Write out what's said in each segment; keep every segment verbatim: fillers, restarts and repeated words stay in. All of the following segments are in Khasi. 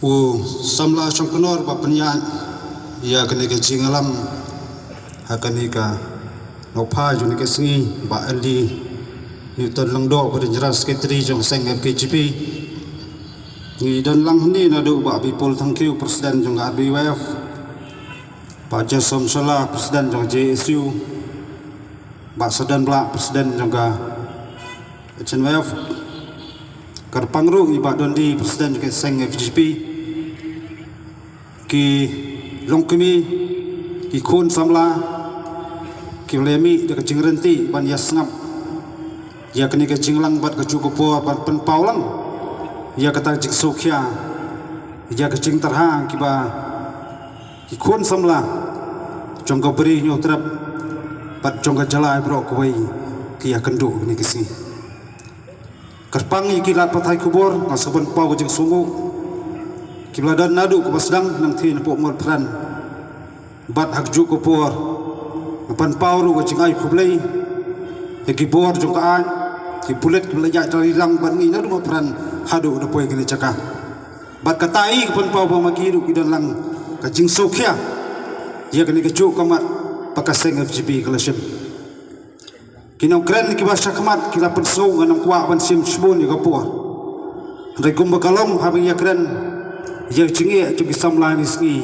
U samla Shongknor ba pynïaid ïa kane ka jingïalam ha kane ka nongpha jong kane ka sngi, Bah Andy Newton Lyngdoh, ba dei General Secretary jong seng F K J P. Ngi don lang hangne naduh Bah Bipul Thangkhiew, President jong ka R B Y F, Bah Jason Shala, President jong J S U, Bah Sadan Blah, President jong ka H N Y F, kyrpang ruh i Bah Dondi, President jong ka seng F K J P, ki longkmie, ki khun samla, ki la mih da ka jingryntih ban ïa sngap ïa kane ka jingïalang bad kajuh ka por ban pynpaw lang ïa kata ka jingsngewkhia, ïa ka jingtyrha kiba ki khun samla jong ka Bri Hynñiewtrep bad jong ka jylla baroh kawei ki ïakynduh kane ka sngi. Kyrpang ïa ki lad pathai khubor, nga sngewbha ban paw ka jingsngewnguh kiba la don naduh kaba sdang nangthie napoh Mawphran. Bad ha kajuh ka por nga pynpaw ruh ka jingai khublei ïa ki bor jong ka aiñ, ki pulit kiba la ïaid tari lang bad ngi naduh Mawphran haduh da poi kane ka jaka. Bad kata i ka pynpaw ba ma ki ruh ki don lang ka jingsngewkhia ïa kane kajuh ka mat ba ka seng F K J P ka la shim. Ki nongkren kiba shakhmat ki la pynsngew, ngam kwah ban shim shibun ïa ka por. Hynrei kumba ka long, haba ngi ïakren ïa ka jingeh jong ki samla kine ki sngi,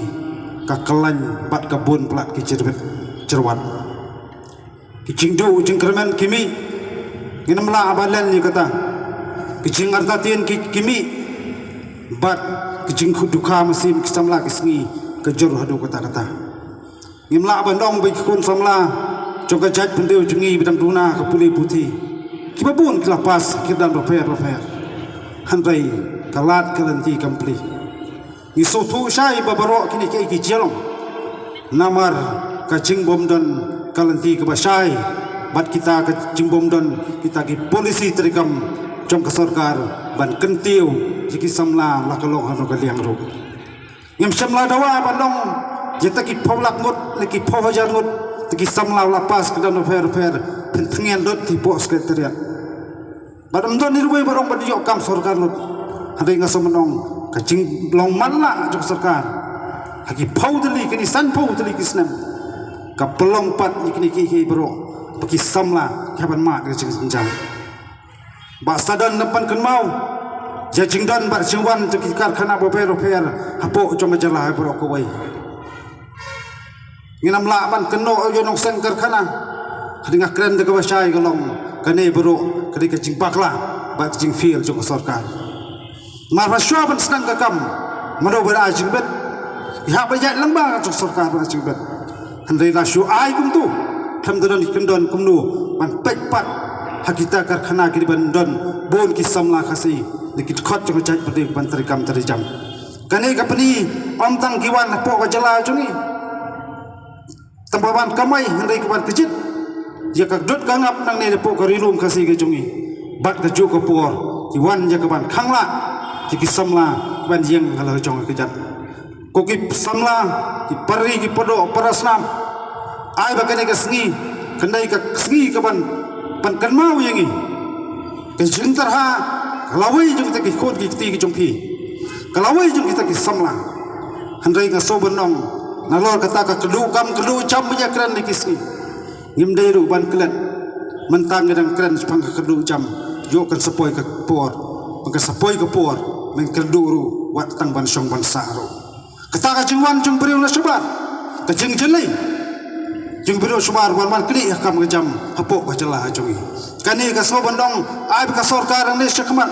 ka kyllaiñ bad ka bun palat ki jyrwit jyrwat. Ki jingduh jingkyrmen ki mih, ngin ym lah ban len ïa kata. Ki jingartatien ki, ki mih, bad ki jingdukha mynsiem ki samla kine ki sngi ka jur haduh katta katta. Ngim lah ban ong ba ki khun samla jong ka jaitbynriew jong ngi ba dang duna ha ka pule puthi, kiba bun ki la pass ha ki kyrdan bapher bapher, hynrei ka lad ka lynti kam plie. Ngi sngewthuh shai ba baroh kine kiei ki jia long namar ka jingbym don ka lynti kaba shai bad kita ka jingbym don kita ki policy treikam jong ka sorkar ban kyntiew ïa ki samla la ka long hano ka liang ruh. Ngim shym la dawa ban ong ïa kita ki phew lak ngut ne ki phew hajar ngut, kita ki samla la pass ki dang pher pher, pynthngien lut hapoh Secretariat. Bad ym don uwei uwei ba ong ban ïoh kam sorkar lut. Hynrei nga sngewbha ban ong ka jinglong matlah jong sorkar ha ki phew tylli, kine san phew tylli ki snem, ka pynlong pat ïa kine kiei kiei baroh ba ki samla ki hap ban mad ka jingjynjar. Ba sa don na pynkynmaw ïa jingdon bad jingwan jong ki karkhana bapher bapher hapoh jong ka jylla baroh kawei. Ngin ym lah ban kynnoh ïa u nongseng karkhana. Hadien nga kren da kaba shai ka long kane baroh ka dei ka jingbakla bad ka jingfail jong ka sorkar. Namar ba shuwa ban sdang ka kam, mano ba ai jingbit, ïa ba ïaid lang ba jong sorkar ba ai jingbit. Hynrei la shu ai kumtu, khlem da don ki kyndon kumno ban peit pat ha kita karkhana ki dei ban don bun ki samla Khasi ne ki dkhot jong ka jaitbynriew ban treikam treijam. Kane ka pyni ym tang ki wan hapoh ka jylla jong ngi, tang ba ban kamai, hynrei ka ban kjit ïa ka dud ka ngap nangne hapoh ka Ri Lum Khasi ka jong ngi. Bad kajuh ka por ki wan ïa ka ban khanglad ïa ki samla ki ban ïeng ha la jong ka kjat. Ko ki samla, ki para ri, ki para doh, para snam, ai ba kane ka sngi kan dei ka sngi ka ban pynkynmaw ïa ngi ka jingtyrha ka lawei jong kita ki khun ki kti ki jong phi, ka lawei jong kita ki samla. Hynrei nga sngewbha ban ong, nalor kata ka kyrduh kam kyrduh jam ba ïakren ha ki sngi, ngim dei ruh ban klet. Mynta ngi dang kren shaphang ka kyrduh jam, ïoh kan sa poi ka por, ban kan sa poi ka por, men kyrduh ruh wat tang ban shong ban sah ruh. Kata ka jingwan jong briew na shabar, ka jingjyllei jong briew shabar wan wan kylli ha kam ka jam hapoh ka jylla jong ngi. Kane ka sngewbha ban ong, ai ba ka sorkar hangne shakhmat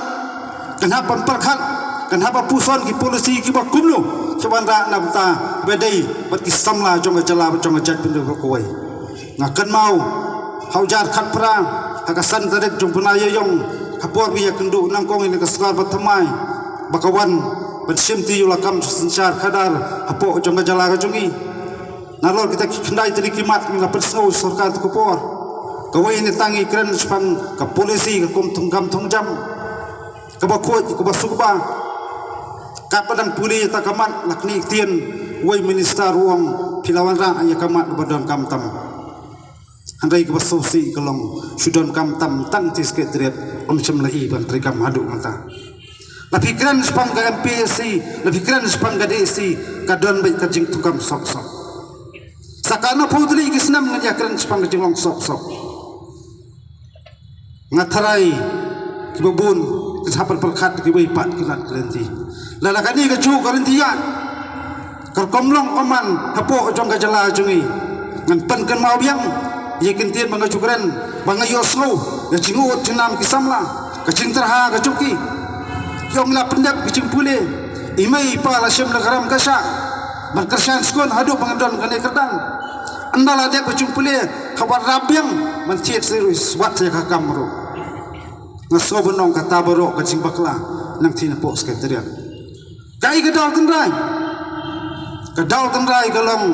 kan hap ban pyrkhat, kan hap ban puson ki policy kiba kumno, kiban rah na bynta ba dei bad ki samla jong ka jylla bad jong ka jaitbynriew baroh kawei. Nga kynmaw ha u jar khatphra, ha ka san tarik jong u bnai Ïaïong, ha por ba ïakynduh nyngkong ïa ka sorkar ba thymmai, ba ka wan ban shim ti ïa la kam synshar khadar hapoh jong ka jylla ka jong ngi. Nalor kita ki khyndai tylli ki mat ngi la pynsngew sorkar tu ka por. Kawei na tang ngi kren shaphang ka policy ka kum thung kam thung jam, kaba khuid kaba suk ba. Katba dang pule ïa ta ka mat la knieh ktien, uwei u minister u ong phi la wanrah ïa ka mat ba donkam tam. Hynrei kaba sngewsih ka long shu donkam tam tang shi Secretariat, ym shym la i ban treikam haduh mynta. La phi kren shaphang ka M P S C, la phi kren shaphang ka D S C, ka don beit ka jingthungkam sop sop. Sa katno phew tylli ki snem ngan ïa kren shaphang ka jinglong sop sop. Nga tharai kiba bun kin sa pyrkhat kiwei pat ki lad ki lynti. Lada kane ka juh ka lynti ïa ka rukom long kumne hapoh jong ka jylla jong ngi. Ngan pynkynmaw biang ïa ki ktien ba nga ju kren, ba nga ïohsngew ïa ka jingud jingnam ki samla, ka jingtyrha ka jong ki. Ki ong la pyndep ka jingpule, i mei i pa la shim la ka ram ka shah ban kyrshan skul haduh ba ngan don kane ka kyrdan. Ynda la dep ka jingpule, haba rap biang ban thied sirus wat ïa ka kam ruh. Nga sngew ban ong kata baroh ka jingbakla nangtei napoh Secretariat. Kaei ka daw tynrai? Ka daw tynrai ka long,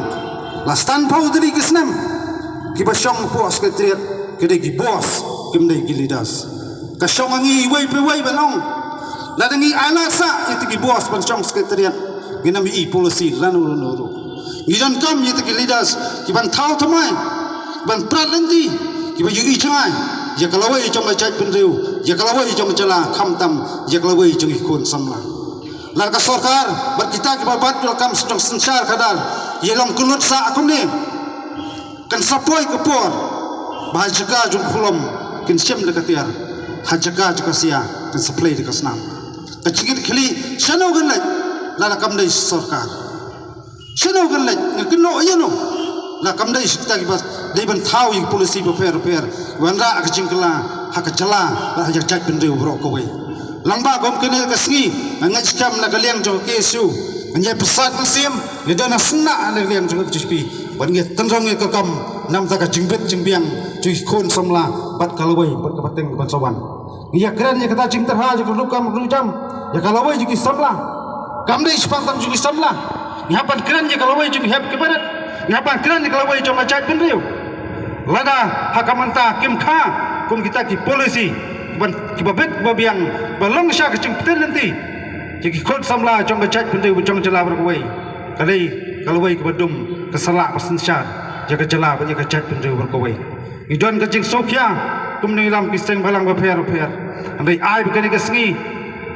la san phew tylli ki snem kiba shong hapoh Secretariat ki dei ki boss, kim dei ki leaders. Ka shong ha ngi iwei pa iwei ban ong, lada ngi ailad sah ïa kita ki boss ban shong Secretariat, ngin ym ïohi policy lano lano ruh. Ngi donkam ïa kita ki leaders kiban thaw thymmai, ban prat lynti, kiba ïohi jngai ïa ka lawei jong ka jaitbynriew, ïa ka lawei jong ka jylla, khamtam ïa ka lawei jong ki khun samla. Lada ka sorkar bad kita kiba bat ïa ka kam jong synshar khadar ïa long kyllut sah kumne, kan sa poi ka por ba ha jaka jong ka khulom kin shim da ka tiar, ha jaka jong ka sia kin sa plie da ka snam. Ka jingkitkhlieh shano kan leit lada kam dei sorkar? Shano kan leit? Nga kynnoh ïa no? La kam dei sha kita kiba dei ban thaw ïa ki policy bapher bapher, wanrah ka jingkylla ha ka jylla bad ha ka jaitbynriew baroh kawei. Lyngba kum kane ka sngi, nga ngeit skhem na ka liang jong ka K S U, ngan ïai pyrsad mynsiem, ngi don ha sngewbha na ka liang jong ka K H P, bad ngi tynrong ïa ka kam namar ka jingbit jingbiang jong ki khun samla bad ka lawei bad ka pateng ban sa wan. Ngi ïa kren ïa kata jingtyrha jong ka rukom rukom, ïa ka lawei jong ki samla. Kam dei shaphang tang jong ki samla. Ngi hap ban kren ïa ka lawei jong ki hep ki barit. Ngi hap ban kren ïa ka lawei jong ka jaitbynriew. Lada ha ka mynta kim kha kum kita ki policy ban, kiba bit kiba biang, ba long sha ka jingpynlynti ïa ki khun samla jong ka jaitbynriew jong ka jylla baroh kawei, ka dei ka lawei kaba dum, ka sa lah ban synshar ïa ka jylla bad ïa ka jaitbynriew baroh kawei. Ngi don ka jingsngewkhia kum nongïalam ki seng bhalang bapher bapher. Hynrei ai ba kane ka sngi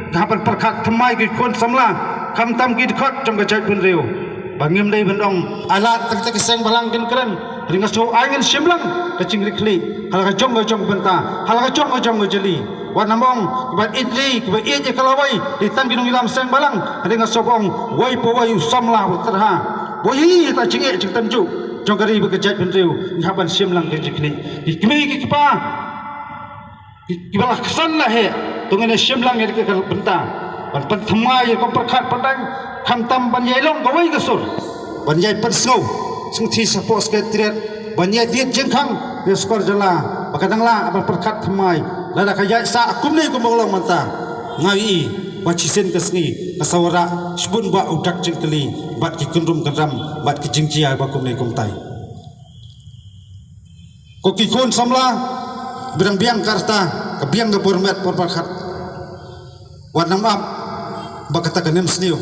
ngi hap ban pyrkhat thymmai ki khun samla, khamtam ki dkhot jong ka jaitbynriew, ba ngim dei ban ong ailad tang kita ki seng bhalang kin kren. Hynrei nga sngew ai ngan shim lang ka jingkitkhlieh ha la ka jong ka jong ka bynta, ha la ka jong ka jong ka jylli. Wat nym ong kiba ïeit ri, kiba ïeit ïa ka lawei dei tang ki nongïalam seng bhalang. Hynrei nga sngew ong wei pa wei u samla u tyrha, wei ïa ka jingeh jingtynjuh jong ka ri bad ka jaitbynriew, ngi hap ban shim lang ka jingkitkhlieh. Ki kmie ki kpa, ki, kiba la ksan la heh, to ngin ïa shim lang ïa ka bynta ban pynthymmai ïa ka pyrkhat pyrdain, khamtam ban ïai long kawei ka sur, ban ïai pynsngew sngewthuh shapoh Secretariat, ban ïai tied jingkhang ïa skor jylla ba ka dang lah ban pyrkhat thymmai. Lada ka ïaid sah kumne kumba ka long mynta, nga ïohi ba shisien ka sngi ka sa wanrah shibun bah u dak jingkylli bad ki kynrum kynram bad ki jingjia ba kumne kumtai. Ko ki khun samla, ba dang biang ka rta, ka biang ka por met por pyrkhat. Wat nym ap ba kata ka nemsniew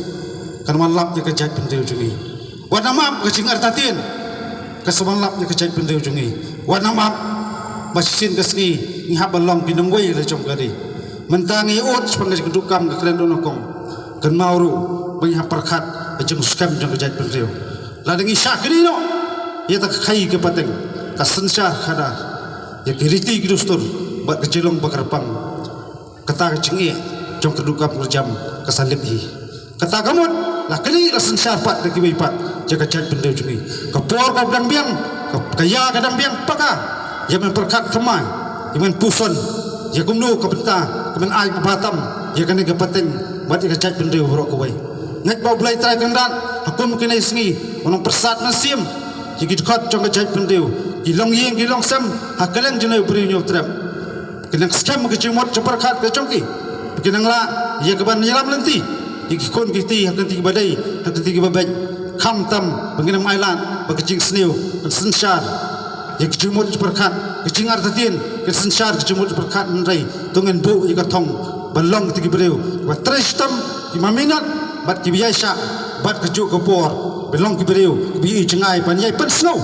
kan wan lap ïa ka jaitbynriew jong ngi. Wat nym ap ka jingartatien ka sa wan lap ïa ka jaitbynriew jong ngi. Wat nym ap ba shisien ka sngi ngi hap ban long ki nongwei la jong ka ri. Mynta ngi ud shaphang ka jingkynduh kam ka kren da u nyngkong, kynmaw ruh ba ngi hap pyrkhat ka jingskhem jong ka jaitbynriew. Lada ngi shah kynnoh ïa ta ka khaii ka pateng, ka synshar khadar, ïa ki riti ki dustur bad ka jinglong ba kyrpang, kata ka jingeh jong ka dukam ka jam ka sa lip hi. Kata ka mut la kylli la synshar pat da kiwei pat ïa ka jaitbynriew jong ngi. Ka por ka dang biang, ka, ka ïa ka dang biang, paka ïa men pyrkhat thymmai, ïa men puson ïa kumno ka bynta ka men ai ka ba tam ïa kane ka pateng bad ïa ka jaitbynriew baroh kawei. Ngeit ba U Blei Trai Kynrad ha kum kine sngi u nang pyrsad mynsiem ïa ki dkhot jong ka jaitbynriew, ki longïing ki longsem ha kylleng jynnei u briew ñiewtrep. Ki nang skhem ka jingmut jingpyrkhat ka jong ki, ki nang lah ïa ka ban ïalam lynti ïa ki khun ki kti ha ka lynti kaba dei, ha ka lynti kaba beit, khamtam ba ngin ym ailad ba ka jingsniew kan synshar ïa ka jingmut jingpyrkhat, ka jingartatien kan synshar ka jingmut jingpyrkhat. Hynrei to ngin buh ïa ka thong ban long kita ki briew ba trei shitom, kiba minot bad kiba ïaishah bad kajuh ka por, ban long ki briew kiba ïohi jngai ban ïai pynsngew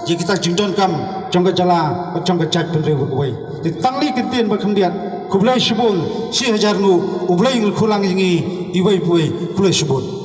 ïa kita ki jingdonkam jong ka jylla bad jong ka jaitbynriew baroh kawei. Te tang kine ki ktien ba khyndiat Khublei shibun, shi hajar nguh, U Blei un kyrkhu lang ïa ngi, iwei pa iwei, khublei shibun.